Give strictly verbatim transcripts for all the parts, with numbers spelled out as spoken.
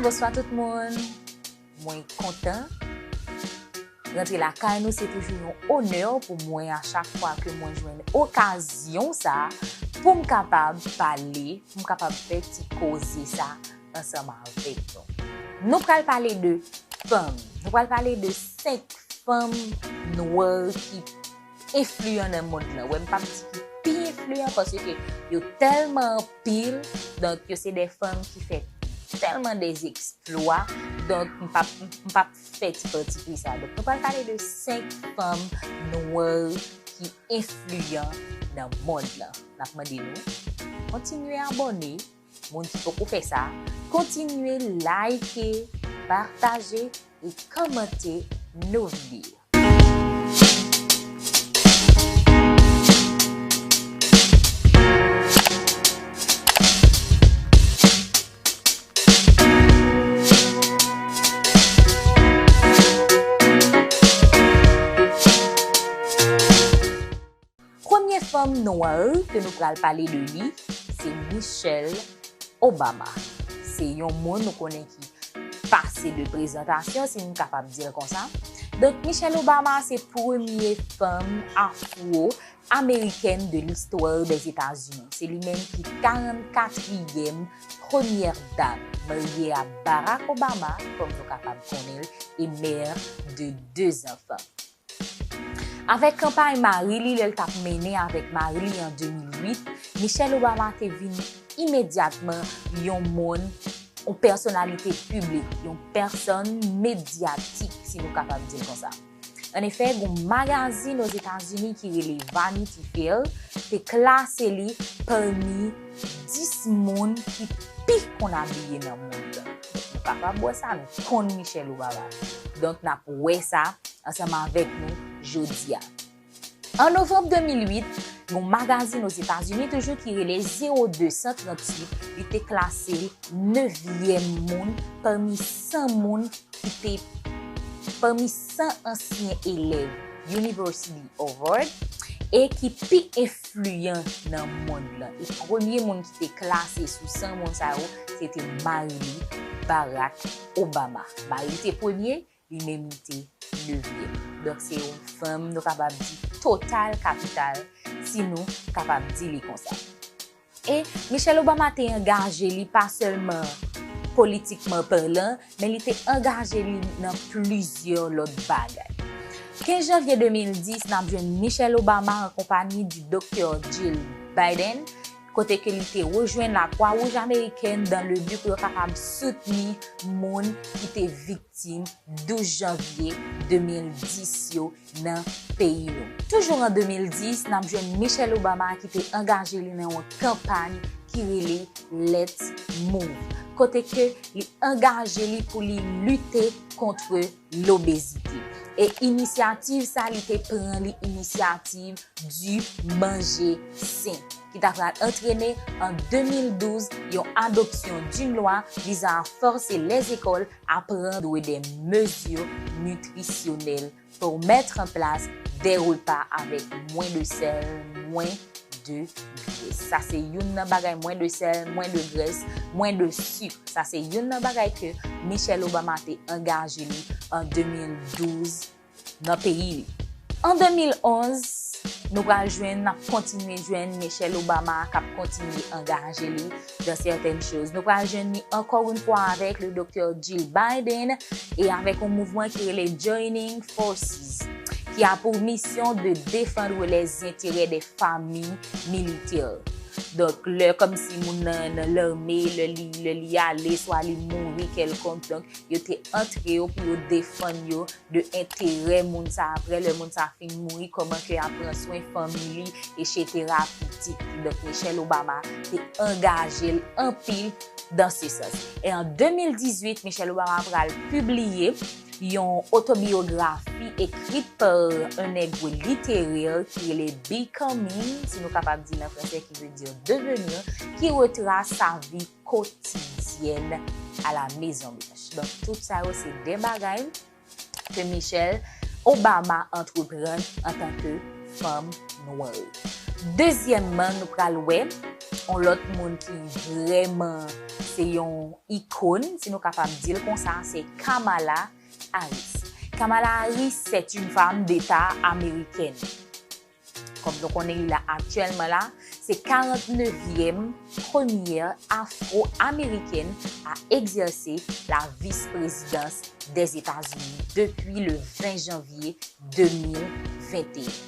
Bonswa tout moun. Mwen kontan rantre lakay nou. Se toujou yon onè pou mwen a chak fwa ke mwen jwenn okazyon sa pou m kapab pale, pou m kapab fè ti koze sa ansanm avèk nou. Nou pral pale de fanm. Nou pral pale de senk fanm nwè ki enfliyan nan mond lan. Wè, m p ap di ki pi enfliyan paske yo tèlman anpil, donk yo se de fanm ki fè tèlman de eksplwa, donk m p ap, m p ap fè ti pati pri sa. Donk nou pral pale de senk fanm nwè ki enfliyan nan mond lan. N ap mande nou kontinye abòne, moun ki poko fè sa, kontinye like, pataje e kòmante nou videyo. Premye fanm nwè ke nou pral pale de li, se Michelle Obama. Se yon moun nou konnen ki pase de prezantasyon, si nou kapab di l konsa. Donk, Michelle Obama se premye fanm afwo-amerikèn de listwa dèzetazini. Se li menm ki karannkatriyèm premyè dam, marye a Barack Obama, kòm nou kapab konnen l, e mè de de zanfan. Avèk kanpay mari li lè l t ap mennen avèk mari li an de mil uit, Michelle Obama te vin imedyatman yon moun, yon pèsonalite piblik, yon pèsòn medyatik, si nou kapab di l konsa. Annefè, gen yon magazin Ozetazini ki rele Vanity Fair te klase li pami dis moun ki pi konn abiye nan mond lan. Nou kapab wè sa, nou konn Michelle Obama. Donk, n ap wè sa ansanm avèk nou jodi a. An novanm de mil uit, yon magazin Ozetazini toujou ki rele zewo de san tranntuit, li te klase l nevyèm moun pami san moun ki te, pami san ansyen elèv University Award e ki pi enfliyan nan mond lan. E premye moun ki te klase sou san moun sa yo, se te mari li, Barack Obama. Mari li te premye, li menm li te nevyèm. Donk, se yon fanm, nou kapab di, total kapital, si nou kapab di li konsa. E Michelle Obama te angaje li pa sèlman politikman palan, men li te angaje li nan plizyè lòt bagay. Kenz janvye de mil dis, n ap jwenn Michelle Obama an konpanyi di doktè Jill Biden, kote ke li te rejwenn Lakwa Wouj Amerikèn dans le but pou yo kapab soutni moun ki te viktim douz janvye de mil dis yo nan peyi nou. Toujou an de mil dis, n ap jwenn Michelle Obama ki te angaje li nan yon kanpay ki rele Let's Move, kote ke li angaje li pou li lite kont lobezite. E inisyativ sa, li te pran li inisyativ di manje sen, ki ta pral antrene an de mil douz yon adopsyon d'une loi visant à forcer les écoles à prendre des mesures nutritionnelles pour mettre en place des repas avec moins de sel, moins de grès. Sa se youn nan bagay, moins de sel, moins de grès, moins de sucre. Sa se youn nan bagay ke Michelle Obama te angaje li an de mil douz nan peyi li. An de mil onz, nou pral jwenn, n ap kontinye jwenn Michelle Obama k ap kontinye angaje li dans certaines choses. Nou pral jwenn li encore une fois avec le doktè Jill Biden e avèk yon mouvman ki rele Joining Forces, qui a pour mission de défendre les intérêts des familles militaires. Donk, lè kòmsi moun nan, nan lame, lè li, lè li ale, swa li mouri kèlkonk, donk, yo te antre yo pou yo defann yo de enterè moun sa. Apre, lè moun sa fin mouri, kòman ke y ap pran swen fanmi li, etsetera, pitit li. Donk, Michelle Obama te angaje l anpil dans ce sens. E an de mil dizuit, Michelle Obama pral pibliye yon otobiyografi ekrit pa un nègre littéraire ki rele Becoming, si nou kapab di l an fransè, ki vle di devenir, ki retrace sa vie quotidienne à la Maison Blanche. Donk, tout sa yo se de bagay ke Michelle Obama antreprann antanke fanm nwè. Dezyèmman, nou pral wè Yon lòt moun ki vrèman se yon ikòn, si nou kapab di l konsa, se Kamala Harris. Kamala Harris, c'est une femme d'État américaine. Kòm nou konnen li la aktyèlman la, se karantnevyèm premyè afwo-amerikèn a egzèse la vis-prezidans dèzetazini depi le ven janvye de mil venteyen.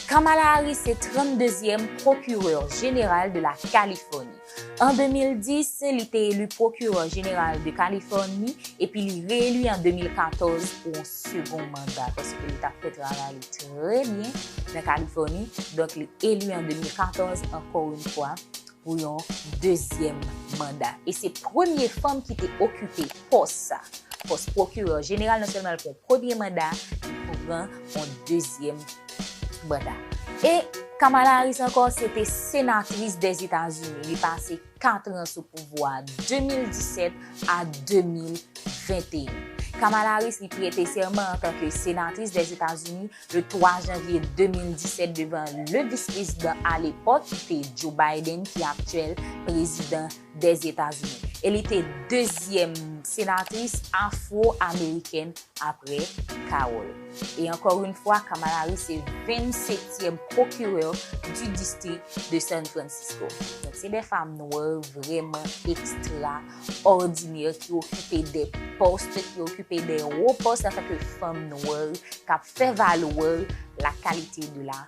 Kamala Harris se tranndezyèm prokirè jeneral de la Kalifòni. An de mil dis, li te eli prokirè jeneral de Kalifòni epi li reeli an de mil katòz pou yon segon manda paske li t ap fè travay li trè byen nan Kalifòni. Donk, li eli an de mil katòz ankò yon fwa pou yon dezyèm manda. E se premye fanm ki te okipe pòs sa. Pòs prokirè jeneral, non sèlman l pran premye manda, li pran yon dezyèm manda. E Kamala Harris ankò, se te senatris dèzetazini. Li pase kat an sou pouvwa de mil disèt a de mil venteyen. Kamala Harris, li prete sèman antanke senatris dèzetazini le twa janvye de mil disèt devan le vis-prezidan alepòk, ki te Joe Biden, ki aktyèl prezidan dèzetazini. E li te dezyèm senatris afwo-amerikèn apre Carol. E ankò yon fwa, Kamala Harris se vennsetyèm prokirè du district de San Francisco. Donk, se de fanm nwè vrèman ekstraòdinè ki okipe de pòs, ki okipe de wo pòs antanke fanm nwè, k ap fè valè la qualité de la,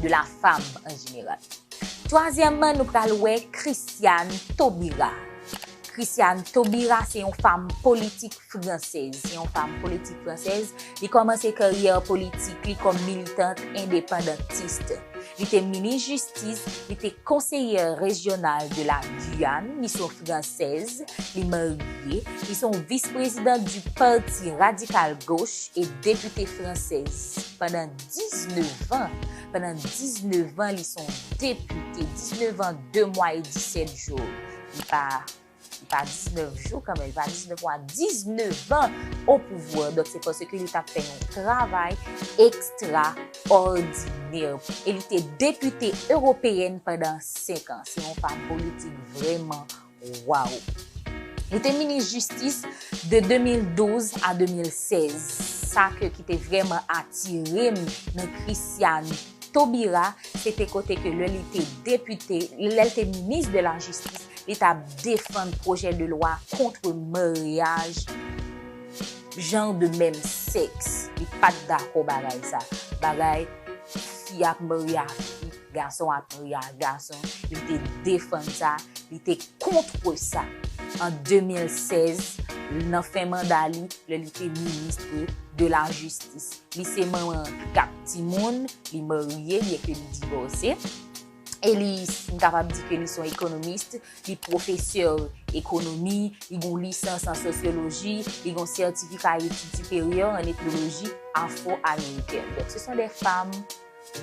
de la femme en général. Twazyèmman, nou pral wè Christiane Taubira. Christiane Taubira se yon fanm politik fransèz. Se yon fanm politik fransèz. Li kòmanse karyè politik li kòm militant endepandantis. Li te minis jistis, li te konseyè rejyonal de la Guyane, li se yon fransèz, li marye, li se yon vis-prezidan du Parti Radical Gauche e depite fransèz pandan diznèf an. Pandan diznèf an, li se yon depite, diznèf an, de mwa e disèt jou. Li pa, li pa diznèf jou kanmenm, li pa diznèf mwa, diznèf an o pouvwa. Donk, se paske li t ap fè yon travay ekstraòdinè. E li te depite ewopeyèn pandan senk an. Se yon fanm politik vrèman waw. Li te minis jistis de de mil douz a de mil sèz. Sa ke ki te vrèman atire m nan Christiane Taubira, se te kote ke lè li te depite, lè l te minis de la jistis, li t ap defann pwojè de lwa kont maryaj jan de menm sèks. Li pa t dakò bagay sa. Bagay fi ap marye a fi, gason ap marye a gason. Li te defann sa, li te kont sa. An de mil sèz, nan fen manda li, lè li te minis de la jistis. Li se manman kat timoun, li marye, byenke li divòse. E li, m kapab di ke li se yon ekonomis, li pwofesè ekonomi, li gen yon lisans an sosyoloji, li gen yon sètifika etid siperyè an etnoloji afwo-amerikèn. Donk, se son de fanm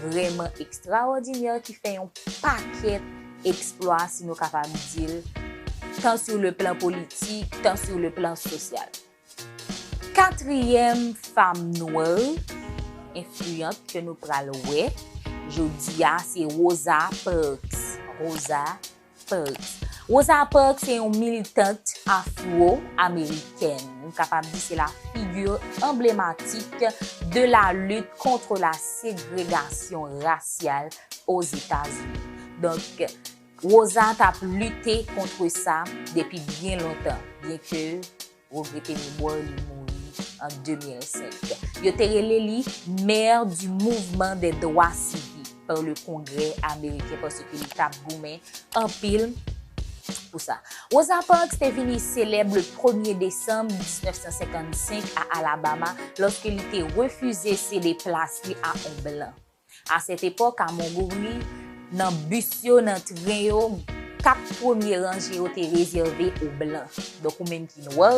vrèman ekstraòdinè ki fè yon pakèt eksplwa, si nou kapab di l, tan sur le plan politik, tan sur le plan sosyal. Katriyèm fanm nwè enfliyant ke nou pral wè jodi a, se Rosa Parks. Rosa Parks. Rosa Parks se yon militant afwo-amerikèn. Nou kapab di se la figure emblématique de la lutte contre la ségrégation raciale aux États-Unis. Donk, Rosa t ap lite kont sa depi byen lontan, byenke regrete memwa li mouri an de mil senk. Yo te rele li Mère du Mouvement des Droits Civiques par le Congrès américain paske li t ap goumen anpil pou sa. Rosa Parks te vini selèb le premye desanm diznèf san senkannsenk a Alabama lòske li te refize sede plas li a yon blan. A sèt epòk, a Montgomery, nan bis yo, nan tren yo, kat premye ranje yo te rezève o blan. Donk, ou menm ki nwè,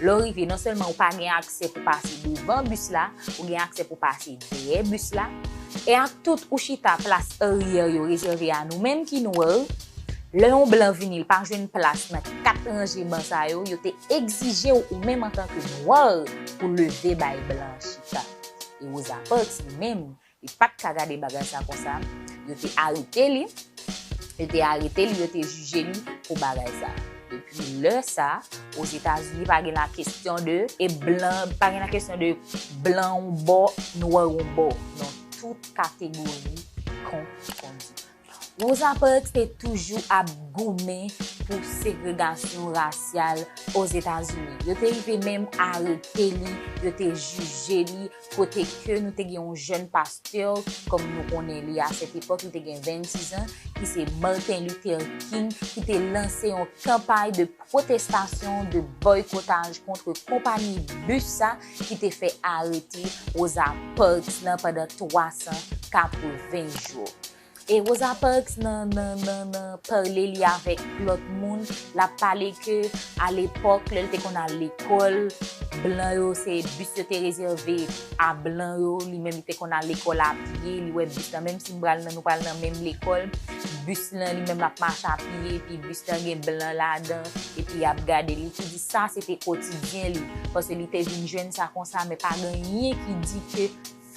lè w rive, non sèlman ou pa gen aksè pou pase devan bis la, ou gen aksè pou pase dèyè bis la. E ak tout ou chita, plas aryè yo rezève a nou menm ki nwè, lè yon blan vini, l pa jwenn plas nan kat ranje ban sa yo, yo te egzije w, ou menm antanke nwè, pou leve bay blan chita. E Rosa Parks, li menm, li pa t ka gade bagay sa konsa. Yo te arete li. Yo te arete li, yo te jije li pou bagay sa. Depi lè sa, Ozetazini pa gen la kesyon de e blan, pa gen la kesyon de blan yon bò, nwè yon bò. Non, tout kategori konfondi. Rosa Parks te toujou ap goumen pou segregasyon rasyal Ozetazini. Yo te rive menm arete li, yo te jije li, kote ke nou te gen yon jèn pastè, kòm nou konnen li a sèt epòk, li te gen vennsis an, ki se Martin Luther King, ki te lanse yon kanpay de pwotestasyon, de bòykotaj kont konpayi bis sa ki te fè arete Rosa Parks lan pandan twa san katreven jou. E Rosa Parks nan, nan, nan, nan pale li avèk lòt moun, l ap pale ke alepòk, lè l te konn al lekòl, blan yo, se bis yo te rezève a blan yo, li menm li te konn al lekòl a pye, li wè bis lan, menm si m pral nan, nou pral nan menm lekòl, bis lan li menm l ap mache a pye, epi bis lan gen blan ladan, epi y ap gade li, ki di sa se te kotidyen li, paske li te vin jwenn sa konsa, men pa gen anyen ki di ke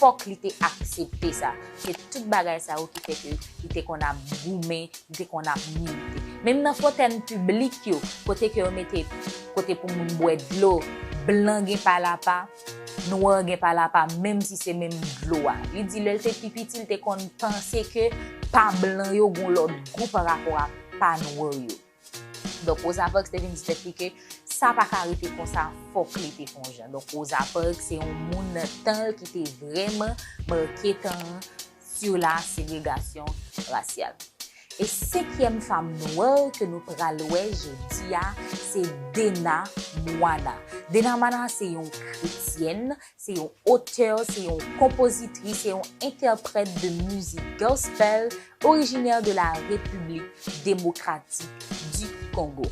fòk li te aksepte sa. Se tout bagay sa yo ki fè ke li te konn ap goumen, li te konn ap milite. Menm nan fontèn piblik yo, kote ke yo mete, kote pou moun bwè dlo, blan gen pa l apa, nwè gen pa l apa, menm si se menm dlo a. Li di lè l te pi piti, l te konn panse ke pa blan yo gon lòt gou pa rapò a pa nwè yo. Donk, Rosa Parks te vin di tèt li ke sa pa ka rete konsa, fòk li te fè yon jan. Donk, Rosa Parks se yon moun nan tan l ki te vrèman make tan an sur la segregasyon rasyal. E senkyèm fanm nwè ke nou pral wè jodi a, se Dena Moana. Dena Moana se yon kretyèn, se yon otè, se yon konpozitris, se yon entèprèt de mizik gospel, originaire de la République Démocratique du Congo.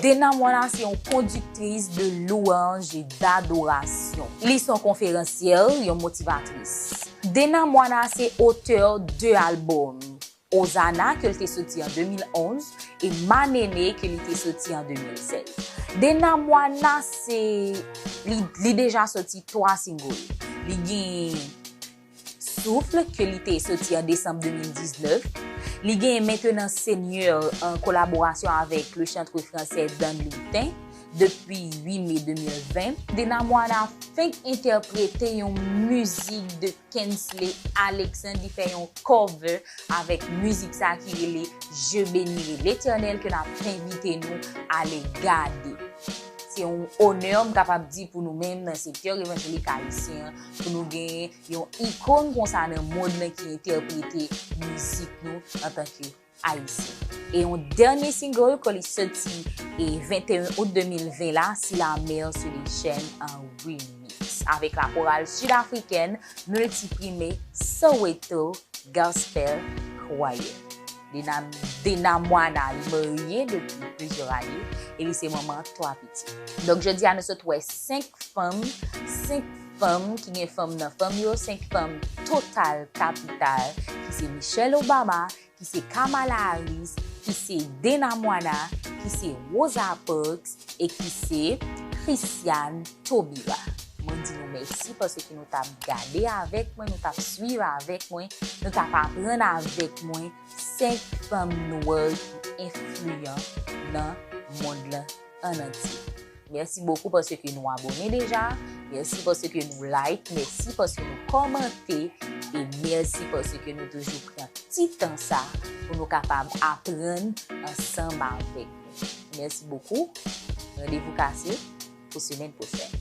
Dena Moana se yon kondiktris de louanj e dadorasyon. Li se yon konferansyè, yon motivatris. Dena Moana se otè de albòm. Ozana, ke l te soti an de mil onz, e Manene, ke li te soti an de mil sèz. Dena Moana se, li, li deja soti twa single. Li gen Souffle, ke li te soti an desanm de mil diznèf. Li gen Maintenant Seigneur an kolaborasyon avèk le chanteur français Dan Lutin depi uit me de mil ven. Dena Moana fenk entèprete yon mizik de Kensley Alexandre, li fè yon cover avèk mizik sa ki rele Je bénirai l'Éternel ke n ap envite nou ale gade. Se yon onè, m kapab di, pou nou menm nan sektè evanjelik ayisyen an, pou nou gen yon ikòn konsa nan mond lan ki entèprete mizik nou antanke Ayisyen. E yon dènye single ke li soti e venteyen out de mil ven la, Si la mer se déchaîne an remix, avèk la chorale sud-africaine Multiprimé Soweto Gospel Choir. Dena, Dena Moana, li marye depi plizyè ane e li se manman twa pitit. Donk, jodi a, nou sot wè senk fanm, senk fanm ki gen fanm nan fanm yo, senk fanm total kapital, ki se Michelle Obama, ki se Kamala Harris, ki se Dena Moana, ki se Rosa Parks e ki se Christiane Taubira. Mwen di nou mèsi paske nou t ap gade avèk mwen, nou t ap swiv avèk mwen, nou t ap aprann avèk mwen senk fanm nwè ki enfliyan nan mond lan an antye. Mèsi bokou paske nou abòne deja. Mèsi paske nou like. Mèsi paske nou kòmante. E mèsi paske nou toujou pran ti tan sa pou nou kapab aprann ansanm avèk nou. Mèsi bokou. Randevou kase pou semèn pwochèn.